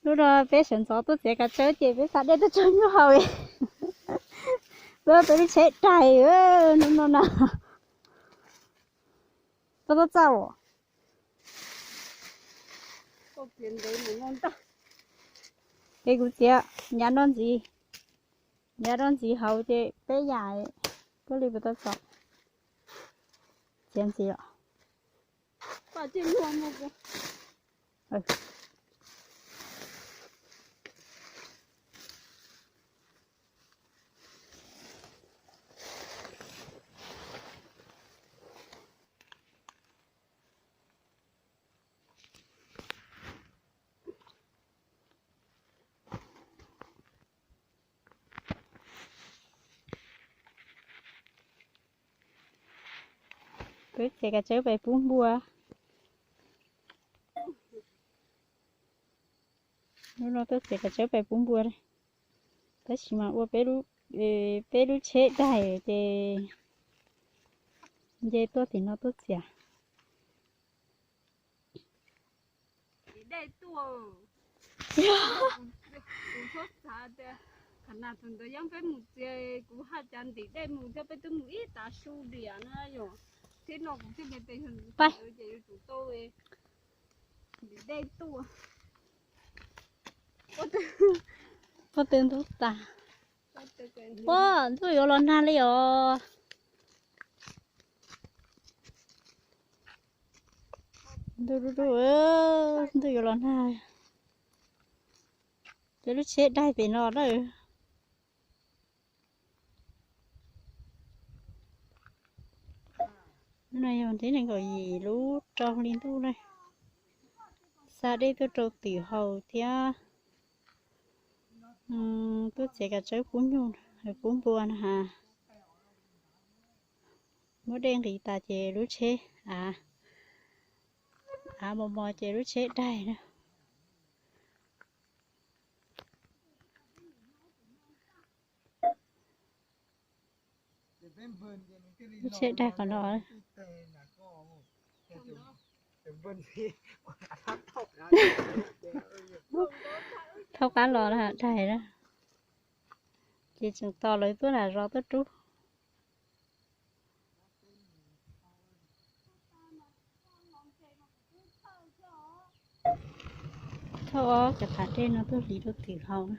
Hnub no peb sawv ntxov tuaj txiav kav tsawb ces peb xa dej tuaj tso nyuj haus. Tuaj peb lub tsheb daig hnub no na. Koj tuaj txaj os. Ces kuv txiav nyav no ntxiv, nyav no ntxiv hauv ces peb yam, koj li puas tau txog. Txiav ntxiv os. Peb txiav kav tsawb pem pub npua. Hnub no tuaj txiav kav tsawb pem pub npua, tab sis mas ua peb lub tsheb daig ces nce tuaj tim no tuaj txiav. Kuv txhob xav tias qhov nas thaum ntawd yeej peb mus txiav, kuv haj cav ntim dej mus thiab peb twb mus ib tav su diam na yom. Thiab no kuv thiaj li tias yog ntawd ces yuav tsum tau ntim dej tuaj. Pob tw ntub tas. Pob, ntuj yuav los nag li os. Ntuj dub dub, ntuj yuav los nag. Ces lub tsheb daig pem no na. No yog ntev nees nkaum yim lub rau hli ntuj na. Xa dej tuaj rau twm haus thiab tuaj txiav kav tsawb pub nyuj, pub npua na has. Muab dej nqis tas ces lub tsheb av, av mos mos ces lub tsheb daig na. Lub tsheb daig qhov no. Thaub qab los daig na. Ces tseem tos lawv tuaj nram zos tuaj rub. Thauj ob cov qhav dej no tuaj hliv rau twm haus na.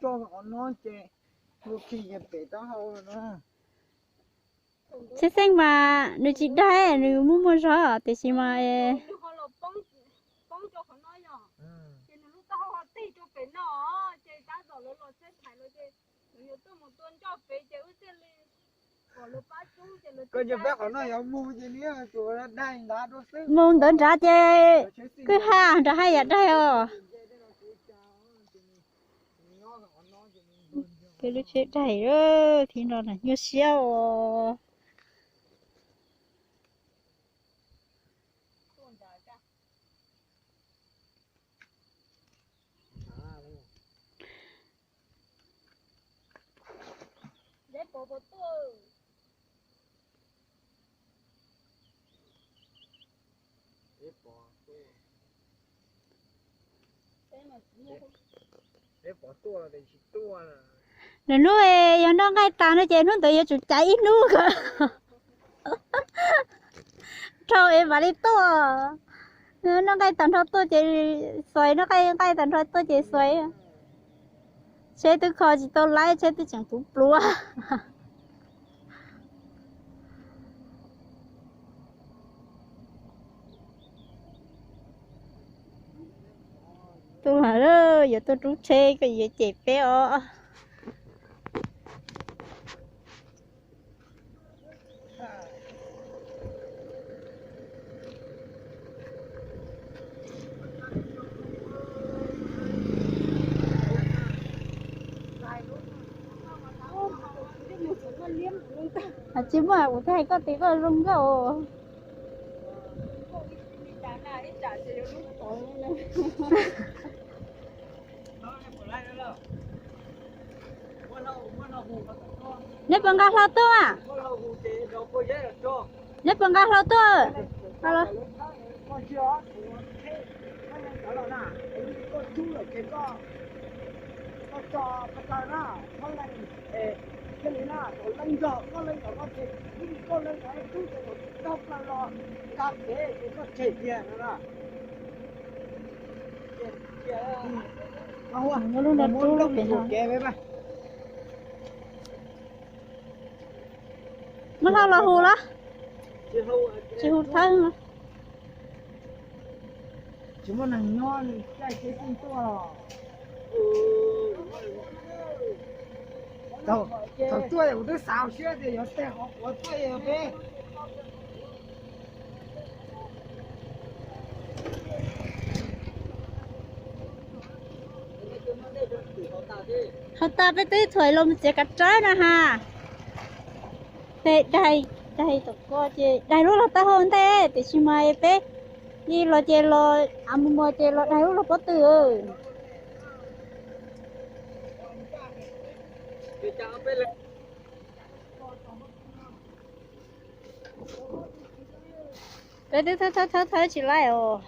Tso qhov no ces ua khi pem taub hau no. Tsheb xeej mas nws tsis daig, nws muaj muaj zog tiam sis mas mus ntawd nrad ces kwj ha nrad haj yam daig os. Peb lub tsheb daig thiab no na, nyuaj siab os. Lwm hnub yog noj nqaij tas no ces hnub ntawd yuav tsum caiv ib hnub ko. Dhau es mam li tuaj. Noj nqaij tag nrho tuaj ces xuais, noj nqaij tag nrho tuaj ces xuais. Tsheb twb kho tsis tau laib, tsheb twb tseem puv pluav. Tuaj, yuav tuaj rub tsheb koj yuav cem peb os. Tsis muaj kuv thiaj hais koj tias koj zoo nkauj. Neb puas nqa hlau tuaj? Neb puas nqa hlau tuaj? Muab lub no rub lub pem no. Muab hlau los hu los? Tsis hu thawb. Tsis muaj neeg nyob li, caij tsheb txeej tuaj los. Thaum tuaj kuv twb xav siab tias yuav teg qhov quav tuaj yog peb. Haus tas peb twb thuam los mus txiav kav rawv na ha. Peb daig, daig tom ko ces daig lub los tau hau ntej tiam sis mas peb ib los ces los av mus mos ces los daig lub los pob tw. Peb twb thawb thawb thawb tsis laib os.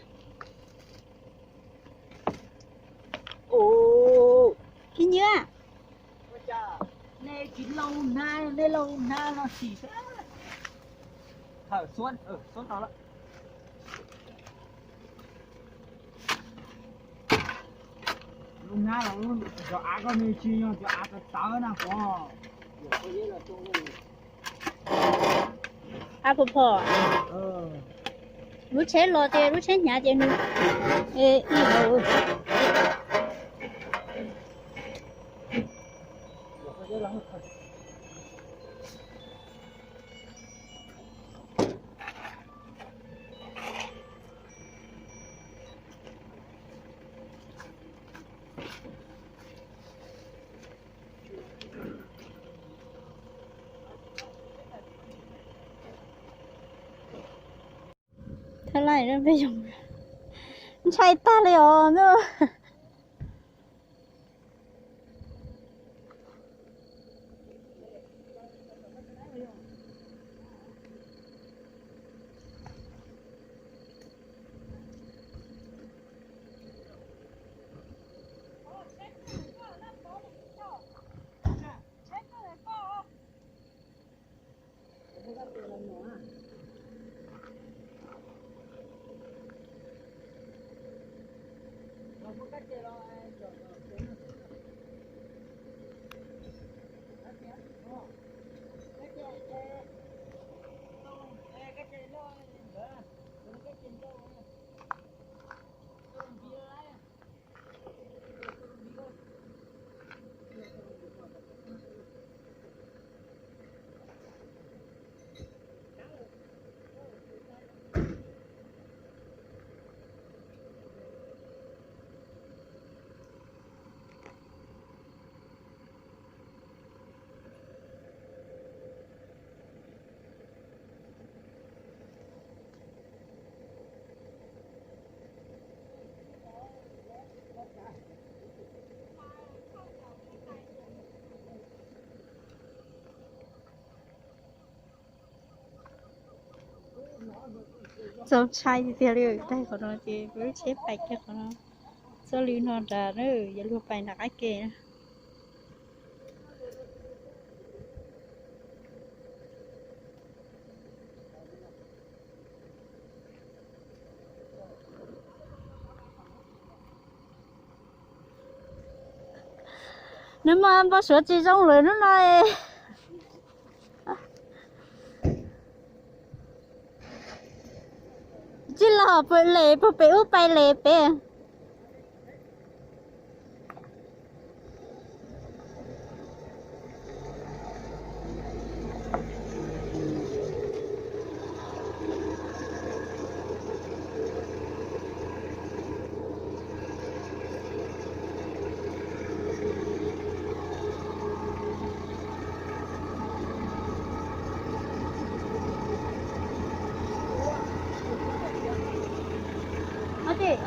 Khib nyiab. Nej tsis lauj hnav, nej lauj hnav no sim xwb. Hawm xuab, xuab no lawm. Lub hnab los cov av ko nws tsis yog cov av tawv tawv na pog. Av pom phom. Lub tsheb los ces lub tsheb hnyav ces nws ib hauv. Thab laj peb yoog ntshai tag li os na. Txaus ntshai tiag tiag li, daig qhov no ces lub tsheb pais kiag qhov no, txoj li no nrad na, yuav luag pais nram qab ke na. Nws mas npau suav tsis zoo lawm hnub no. Tsis los pw les puag pem ub pais les pem. Ces